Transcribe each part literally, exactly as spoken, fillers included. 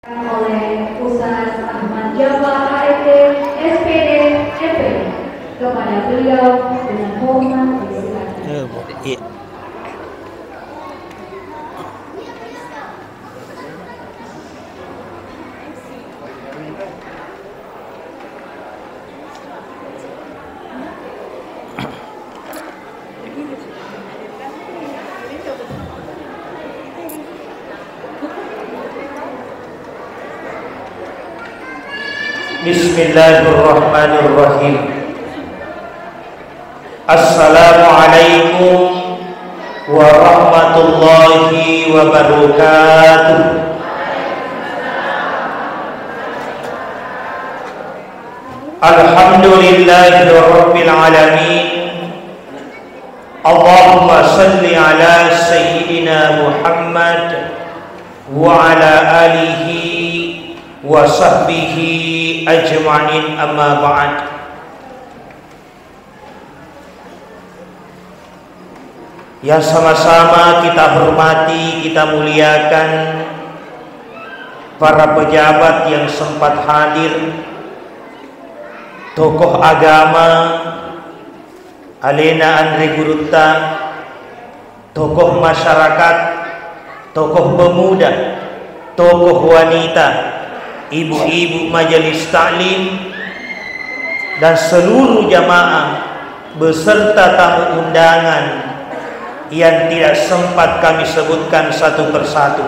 Oleh Ustaz Ahmad Jafar, A R T, S P D, M P. Kepada beliau dengan hormat dipersilakan. Bismillahirrahmanirrahim. Assalamualaikum warahmatullahi wabarakatuh. Alhamdulillahi rabbil alamin. Allahumma salli ala sayyidina Muhammad wa ala alihi wa sahbihi ajma'in, amma ba'd. Yang sama-sama kita hormati, kita muliakan, para pejabat yang sempat hadir, tokoh agama, alena anre gurutta, tokoh masyarakat, tokoh pemuda, tokoh wanita, ibu-ibu majelis taklim, dan seluruh jamaah beserta tamu undangan yang tidak sempat kami sebutkan satu persatu.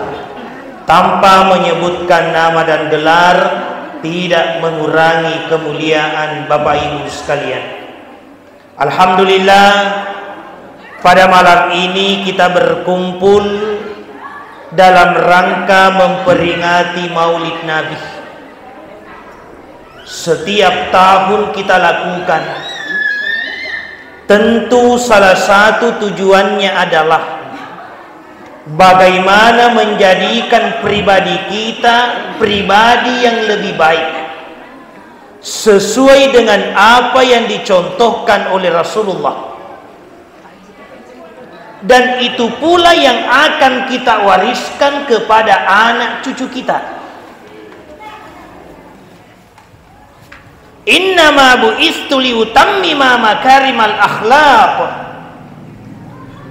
Tanpa menyebutkan nama dan gelar, tidak mengurangi kemuliaan Bapak Ibu sekalian. Alhamdulillah, pada malam ini kita berkumpul dalam rangka memperingati Maulid Nabi. Setiap tahun kita lakukan, tentu salah satu tujuannya adalah bagaimana menjadikan pribadi kita pribadi yang lebih baik, sesuai dengan apa yang dicontohkan oleh Rasulullah. Dan itu pula yang akan kita wariskan kepada anak cucu kita. Innama bu'istu liutammima makarimal akhlaq.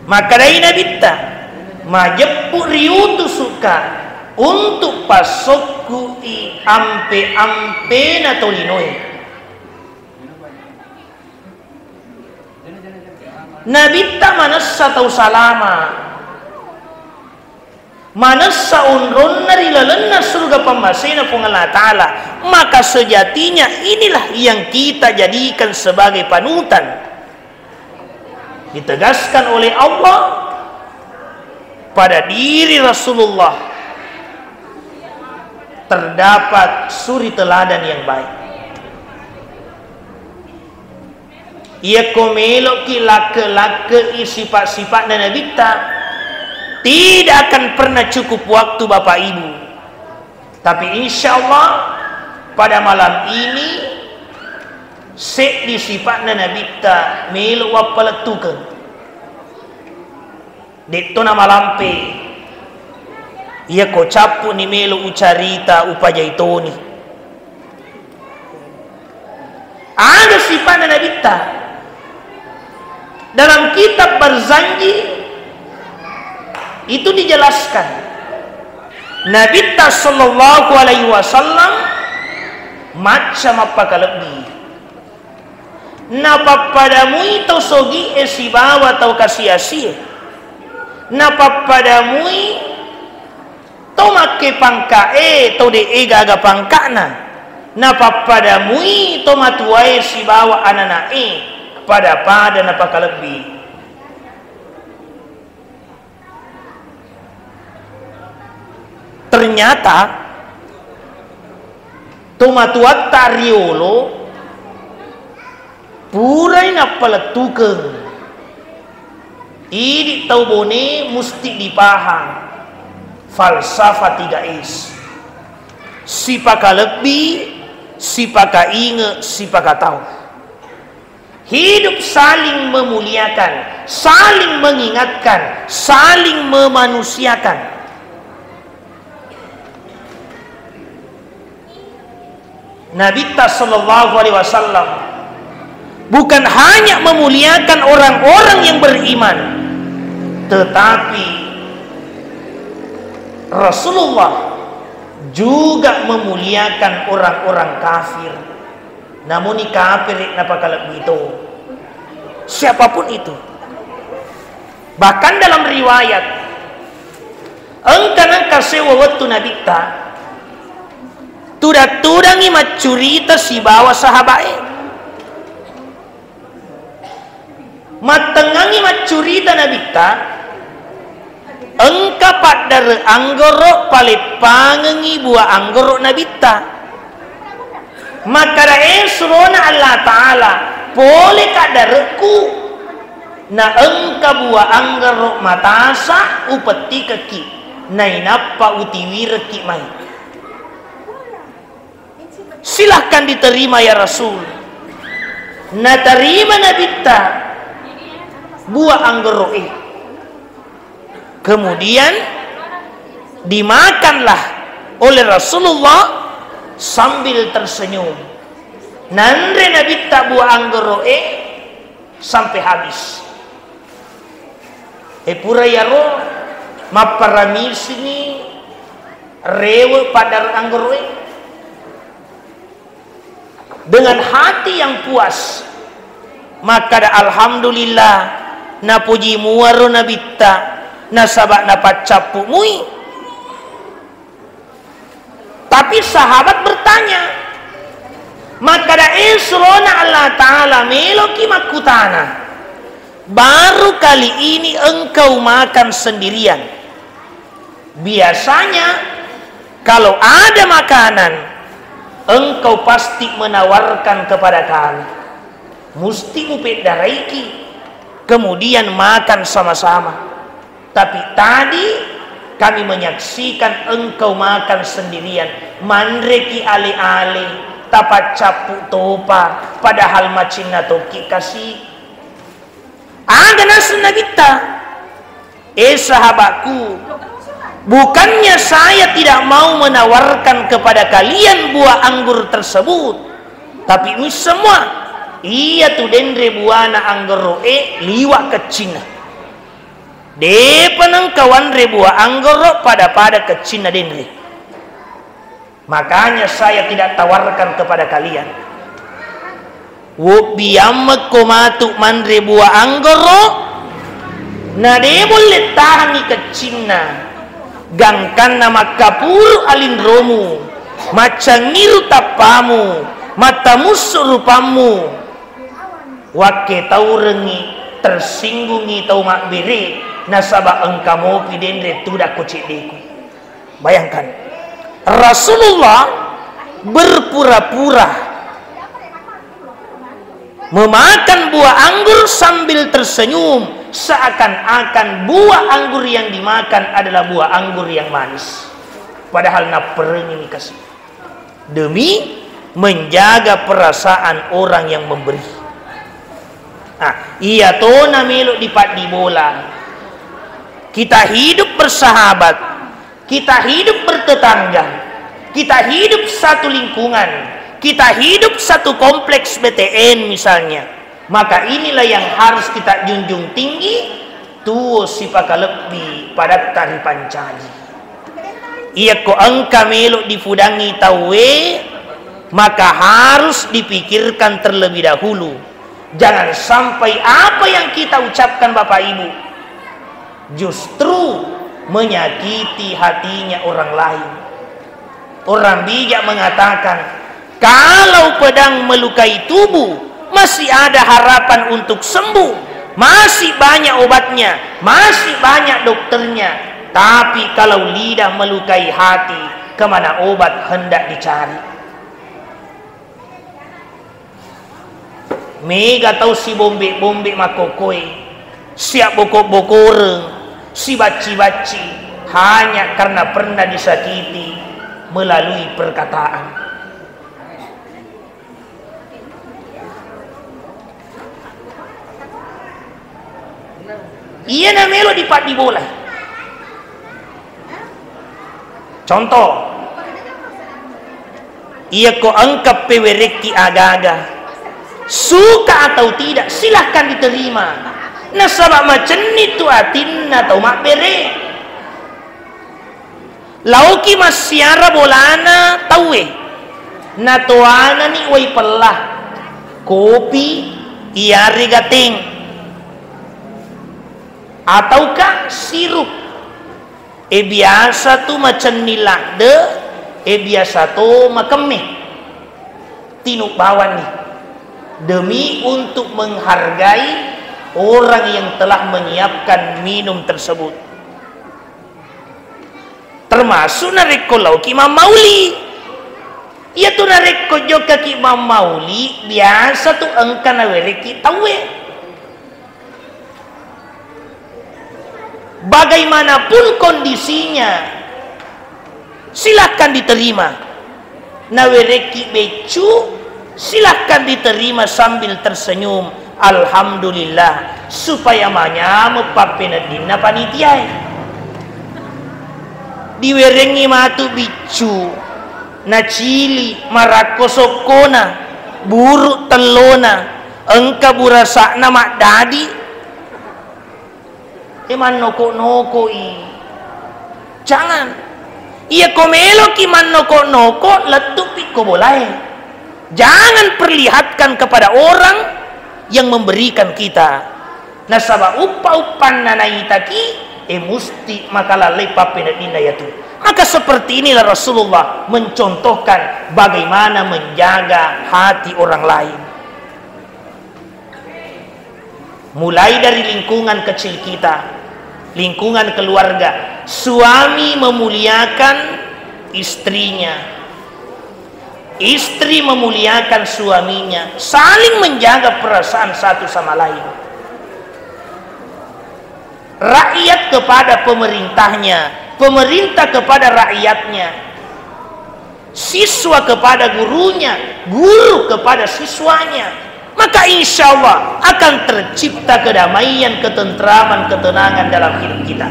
Makkedai Nabitta, majeppu riutusukka untuk passokkui ampe-ampena tolinoe. Nabitta manessa tau salama, manessa onronna ri lalenna surga pammasena Puang Allah Ta'ala. Maka sejatinya inilah yang kita jadikan sebagai panutan. Ditegaskan oleh Allah pada diri Rasulullah terdapat suri teladan yang baik. Iyako meloki lakke-lakkei sipa-sipa'na Nabitta, tidak akan pernah cukup waktu Bapak Ibu. Tapi insya Allah pada malam ini seddi sipa'na Nabitta melo wappalettukeng. De'to namalampe. Iyako cappu'ni melo ucarita, upajai toni. Aga sipa'na Nabitta? Dalam kitab Barzanji itu dijelaskan, Nabitta sallallahu alaihi wasallam macca mappakalebbi. Napappadamui tau sogi'e sibawa tau kasi-asie. Napappadamui to makke pangka'e, to de'e gaga pangka'na. Napappadamui to matuae sibawa anana'e, pada-pada napakalebbi. Ternyata tomatuatta riolo purai nappalettukeng. Idi tau Bone musti dipahang falsafah tiga S. Sipakalebbi, sipakainge, sipakatau. Hidup saling memuliakan, saling mengingatkan, saling memanusiakan. Nabitta sallallahu alaihi wasallam bukan hanya memuliakan orang-orang yang beriman, tetapi Rasulullah juga memuliakan orang-orang kafir. Namuni kafir napakalebbi to. Siapapun itu. Bahkan dalam riwayat, engka nengka sewwa wettu Nabitta, tudang-tudangi maccurita sibawa sahabae. Mattengngangi maccurita Nabitta, engka paddare anggoro paleppangengi bua anggoro Nabitta. Makkada, "E surona Allah Ta'ala, pole kaddarekku, na engka bua anggoro matasa upettikekki, nainappa utiwirekki mai." Silahkan diterima ya Rasul. Natarima Nabitta bua anggoro'e. Kemudian dimakanlah oleh Rasulullah sambil tersenyum. Nanre Nabitta bua anggoro'e sampai habis. E pura yaro mapparamisini rewe paddare anggoro'e. Dengan hati yang puas, makkada, "Alhamdulillah, napuji muaro Nabitta, nasaba napaccappu mui." Tapi sahabat bertanya, makkada, "E surona Allah Ta'ala, meloki makkutana, baru kali ini engkau makan sendirian. Biasanya, kalau ada makanan, engkau pasti menawarkan kepada kami. Musti mupeddaraiki, kemudian makan sama-sama. Tapi tadi kami menyaksikan engkau makan sendirian, manreki ale-ale, tapaccappu topa, padahal macinna tokki kasi." Aga naseng Nabitta, "Eh sahabatku, bukannya saya tidak mau menawarkan kepada kalian buah anggur tersebut, tapi mi semua, iya tu denre buana anggoro e liwa keccinna. Depa nengka wanre buah anggoro pada-pada keccinna denre. Makanya saya tidak tawarkan kepada kalian." Wobbiammekko matu manre buah anggoro, na de bolle tahangi keccinna, gangkanna makkapuru alinromu, maccangiru tappamu, mattamussu rupammu, wakketaurengngi, tersinggungngi tau mabbere, nasaba engka mopi denre tudakko ceddeku. Bayangkan, Rasulullah berpura-pura memakan buah anggur sambil tersenyum, seakan-akan buah anggur yang dimakan adalah buah anggur yang manis. Padahal napperengi kasi. Demi menjaga perasaan orang yang memberi. Nah, iya tona melo dipaddibola. Kita hidup bersahabat, kita hidup bertetangga, kita hidup satu lingkungan, kita hidup satu kompleks B T N misalnya, maka inilah yang harus kita junjung tinggi, tuo sipakalebbi padatta ripancaji. Iyakko engka melo difudangi tauwe, maka harus dipikirkan terlebih dahulu. Jangan sampai apa yang kita ucapkan, Bapak Ibu, justru menyakiti hatinya orang lain. Orang bijak mengatakan, kalau pedang melukai tubuh, masih ada harapan untuk sembuh. Masih banyak obatnya, masih banyak dokternya. Tapi kalau lidah melukai hati, kemana obat hendak dicari? Mega tau sibombe-bombe makkokkoe, siabboko-bokoreng, sibacci-bacci, hanya karena pernah disakiti melalui perkataan. Iyana melo dipaddibolai. Contoh, Iyako engka pewerekki agaga, suka atau tidak, silahkan diterima. Nasaba macenni tu atinna tau mabbere. Laoki massiara bolana tauwe, natoanani wai pella, kopi, iyarega teng, atauka sirup. E biasa tu macenni ladde, e biasa to makemme. Tinu bawanni demi untuk menghargai orang yang telah menyiapkan minum tersebut. Termasuk narekko laoki mammauli. Iyatu narekko jokkaki mammauli, biasa tu engka nawerekki tauwe. Bagaimanapun kondisinya, silahkan diterima. Nawerekki beccu, silahkan diterima sambil tersenyum, "Alhamdulillah," supaya manyameng pappeneddinna panitiae. Diwerengngi matu biccu, nacili, marakko sokkona, buruk tellona, engka burasa'na maddadi, e, mannoko-nokoi. Jangan. Iyako meloki mannoko-noko, lettu'pi ko bolae. Jangan perlihatkan kepada orang yang memberikan kita. Nasaba uppa-uppanna naitaki, e, musti makalallai pappeneddinna iyatu. Maka seperti inilah Rasulullah mencontohkan bagaimana menjaga hati orang lain. Mulai dari lingkungan kecil kita, lingkungan keluarga. Suami memuliakan istrinya, istri memuliakan suaminya, saling menjaga perasaan satu sama lain. Rakyat kepada pemerintahnya, pemerintah kepada rakyatnya, siswa kepada gurunya, guru kepada siswanya, maka insya Allah akan tercipta kedamaian, ketentraman, ketenangan dalam hidup kita.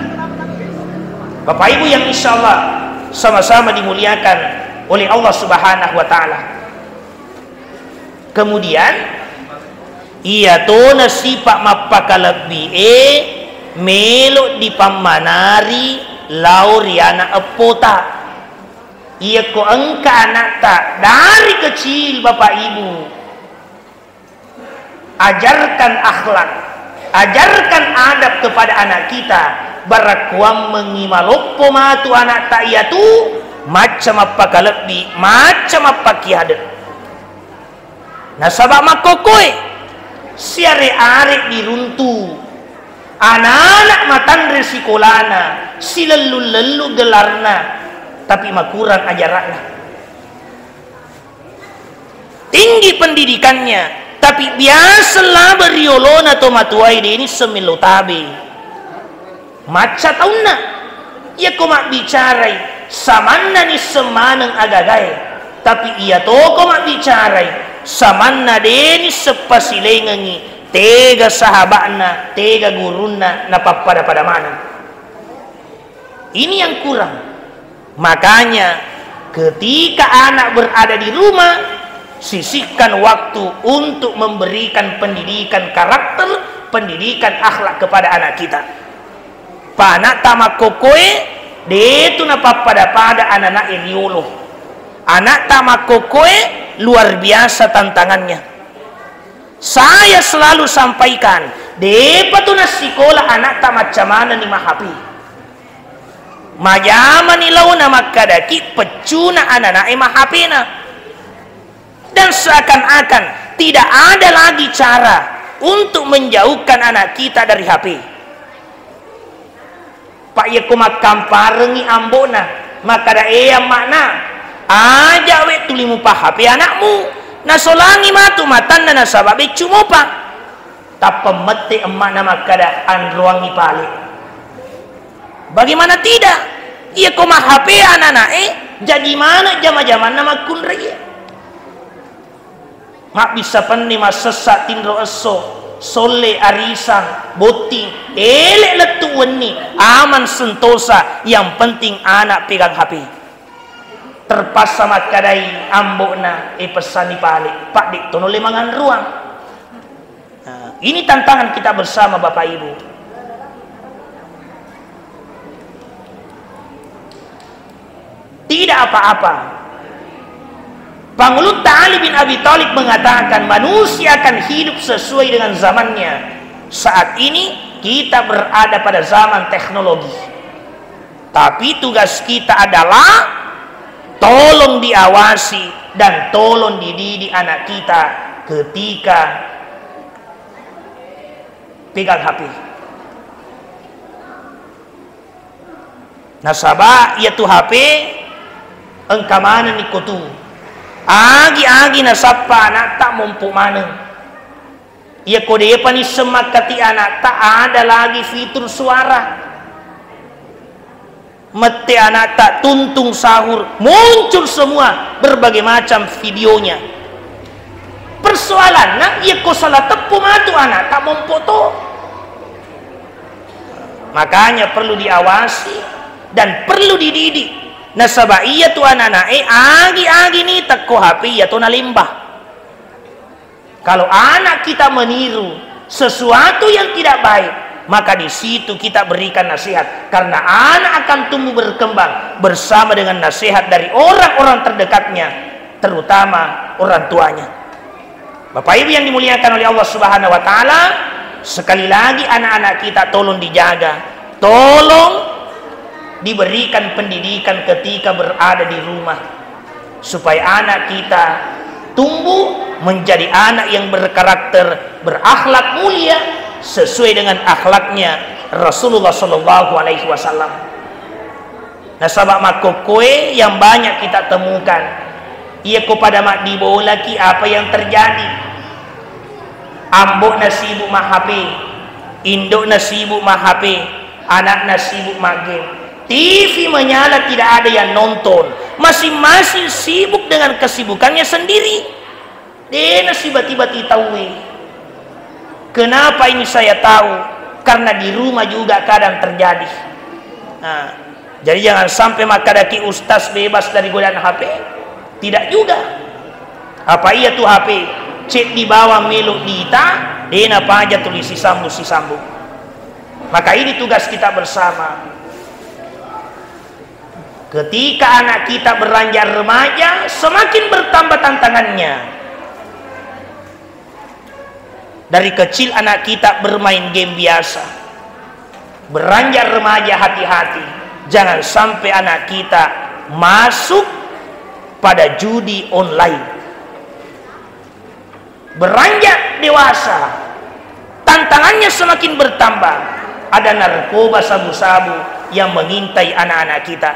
Bapak Ibu yang insya Allah sama-sama dimuliakan oleh Allah Subhanahu wa Ta'ala. Kemudian, iyatona sipa' mappakalebbi'e melo' dipammanari lao ri ana' eppota. Iyako engka ana'ta dari kecil, Bapak Ibu, ajarkan akhlak, ajarkan adab kepada anak kita. Barakkuammengngi maloppo matu ana'ta iyatu, macca mappakalebbi, macca mappakkiade. Nasaba makkokkoe, siare-are diruntu, anana' matanre sikolana, silellu-lellu gelarna, tapi makurang ajara'na. Tinggi pendidikannya, tapi biasa laba riolona tomatoae deni semmello tabe. Macca taunna. Iyako mabbicarai, samanna nisseng maneng agagae. Tapi iyatoko mabbicarai, samanna de nisseng pasilengengngi, tega sahaba'na, tega gurunna, napappada-pada maneng. Ini yang kurang. Makanya, ketika anak berada di rumah, sisihkan waktu untuk memberikan pendidikan karakter, pendidikan akhlak kepada anak kita. Pa ana'ta makkokkoe, detu napappada-pada anana'e riolo. Ana'ta makkokkoe luar biasa tantangannya. Saya selalu sampaikan, depa tu nassikola ana'ta macca manenni ma-H P. Majamani laona makkadaki peccuna anana'e ma-H P-na. Dan seakan-akan tidak ada lagi cara untuk menjauhkan anak kita dari H P. Pa iyako makkamparengngi ambo'na, makkada, "E amma'na, aja' we tuli mupa-H P ana'mu, nasolangi matu matanna nasaba beccu mopa." Tappa mette emma'na makkada, "Anroangngi pale." Bagaimana tidak? Iyako ma-H P anana'e, jaji maneng jama-jamanna makkunraie. Mabbissa penni massessa tinro esso, solle, arisang, botting, ele' lettu wenni, aman sentosa, yang penting anak pegang H P. Terpaksa makkadai ambo'na, "E, pessani pale, Pak, de' tono le manganruang." Nah, ini tantangan kita bersama, Bapak Ibu. Tidak apa-apa. Pangulutta Ali bin Abi Thalib mengatakan, manusia akan hidup sesuai dengan zamannya. Saat ini kita berada pada zaman teknologi. Tapi tugas kita adalah tolong diawasi dan tolong dididik anak kita ketika pegang H P. Nasaba iyatu H P engka manenni ko tu. Agi-agi nasappa anakta mompo maneng. Iyako depa nisseng makkati anakta, ada lagi fitur suara. Mette anakta tuntung sahur, muncul semua berbagai macam videonya. Persoalanna, iyako salah teppu matu anakta mompo to. Makanya perlu diawasi dan perlu dididik. Nasaba iyatu ananae agi-agi ni tekko H P iyato nalemba. Kalau anak kita meniru sesuatu yang tidak baik, maka di situ kita berikan nasihat. Karena anak akan tumbuh berkembang bersama dengan nasihat dari orang-orang terdekatnya, terutama orang tuanya. Bapak Ibu yang dimuliakan oleh Allah Subhanahu wa Ta'ala, sekali lagi anak-anak kita tolong dijaga, tolong diberikan pendidikan ketika berada di rumah, supaya anak kita tumbuh menjadi anak yang berkarakter, berakhlak mulia sesuai dengan akhlaknya Rasulullah Shallallahu Alaihi Wasallam. Nasaba makkokkoe yang banyak kita temukan, iya ko pada maddibolaki apa yang terjadi? Ambo'na sibuk ma-H P, indo'na sibuk ma-H P, anakna sibuk ma-game. T V menyala, tidak ada yang nonton. Masing-masing sibuk dengan kesibukannya sendiri. Dena sibati-bati tauwe. Kenapa ini saya tahu? Karena di rumah juga kadang terjadi. Nah, jadi jangan sampai makkadaki ustaz bebas dari godaan H P. Tidak juga. Apa iya tu H P? Ceddi bawang melo diita, dena paja tuli sisambung-sisambung. Maka ini tugas kita bersama. Ketika anak kita beranjak remaja, semakin bertambah tantangannya. Dari kecil anak kita bermain game biasa. Beranjak remaja, hati-hati. Jangan sampai anak kita masuk pada judi online. Beranjak dewasa, tantangannya semakin bertambah. Ada narkoba sabu-sabu yang mengintai anak-anak kita.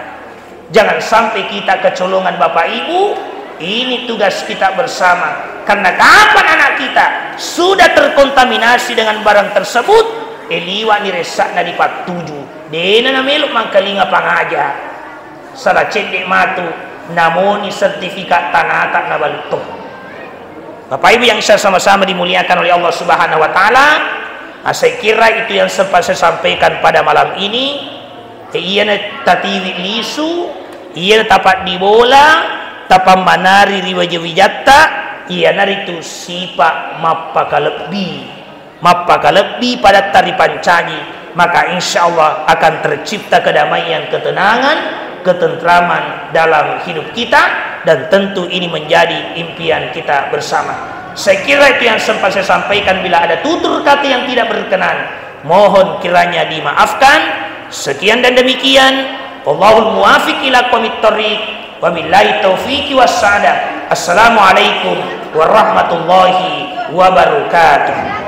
Jangan sampai kita kecolongan, Bapak Ibu. Ini tugas kita bersama. Karena kapan anak kita sudah terkontaminasi dengan barang tersebut, eh, liwani ressa'na dipattuju. Dena namelo mangkalinga pangaja. Sala cedde matu, namoni sertifikat tanata nabalu to. Bapak Ibu yang saya sama-sama dimuliakan oleh Allah Subhanahu wa Ta'ala, saya kira itu yang sempat saya sampaikan pada malam ini. Iyana tatiwi lisu, iyana tapaddibola, tapammanari ri wija-wijatta, iyanaritu sipa mappakalebbi. Mappakalebbi padatta ripancaji, maka insya Allah akan tercipta kedamaian, ketenangan, ketentraman dalam hidup kita, dan tentu ini menjadi impian kita bersama. Saya kira itu yang sempat saya sampaikan. Bila ada tutur kata yang tidak berkenan, mohon kiranya dimaafkan. Sekian dan demikian. Wallahul muwafiq ila aqwamit thariq. Wabillahi taufiqi wassadah. Assalamualaikum warahmatullahi wabarakatuh.